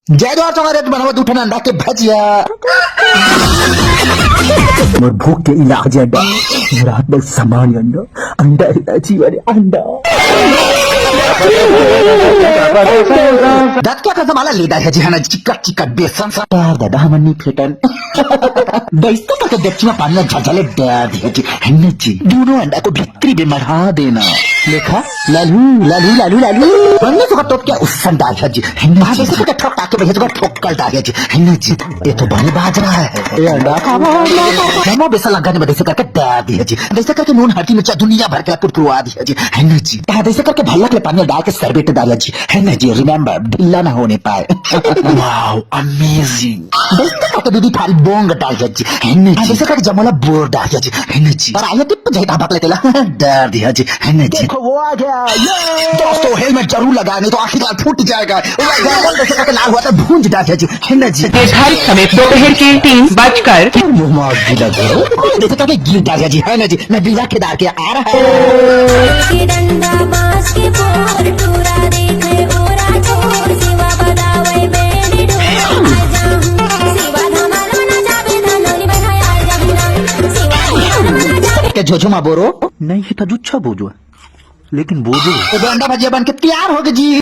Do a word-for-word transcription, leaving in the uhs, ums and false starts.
जय जोहार संगवारी, आज बनावत दू ठन अंडा के भजिया। मोर भूख के इलाज अंडा, मोर हाथ में सामान अंडा, अंडा है जीवन अंडा। दतका कसम आला ले डारिहा जी, है ना, चिकट चिकट बेसन सा। तार दादा हमन नी फेटन। दइसे करके डेकची में पानी ला झलझले डार दिहा जी, है ना जी। दोनों अंडा को भीतरी में मढ़ा देना। लेखा, लालू, लालू, लालू, लालू। हमने तो टोप के उसन डारिहा जी, है ना जी। जइसे करके ठोक टाके भैया तो ठोक कल डारिहा जी, है ना जी। ये तो बने बाज रहा है। ये अंडा खावा, अंडा खावा। जम्मो बेसन लगा ने जइसे करके डार दिहा जी। जइसे करके नून हल्दी मिर्चा दुनिया भर के कुटकुटवा दिहा जी, है ना जी। हाँ, जइसे करके भल्ला के पानी डाल के शरबत डारिहा जी, है ना जी। Remember, ढीला ना होने पाए। Wow, amazing। जइसे करके दीदी थारी बोंग डारिहा जी, है ना जी। जइसे करके जमोला बोर डारिहा जी, है ना जी। पर आइए टिप जाए धाबक लेते ला। डार दिहा जी, है ना जी। देखो वो आ गया, ये। दोस्तों, helmet जरूर लगाए, नहीं तो आखिरकार फूट जाएगा। वो गाल जइसे करके लाल हुआ था, भूंज डारिहा जी, है ना जी। निर्धारित समय दोपहर के तीन बजकर मुंह मार दिला करो। जइसे करके गिर डारिहा जी, है ना जी। मैं बिना केदार के आ रहा है। के डंडा बांस के पोर टूरा देखे ओरा छोर शिवा बजावे बेंड ढोल आ जाऊं शिवा धमाल मना जावे धनोरी बधाया जमुना शिवा धमाल मना जावे। के झोझो मा बोरो। नहीं, ये तो जुच्छा बोझो है। लेकिन बोझो। तो अंडा भजिया बन के तैयार हो गए जी।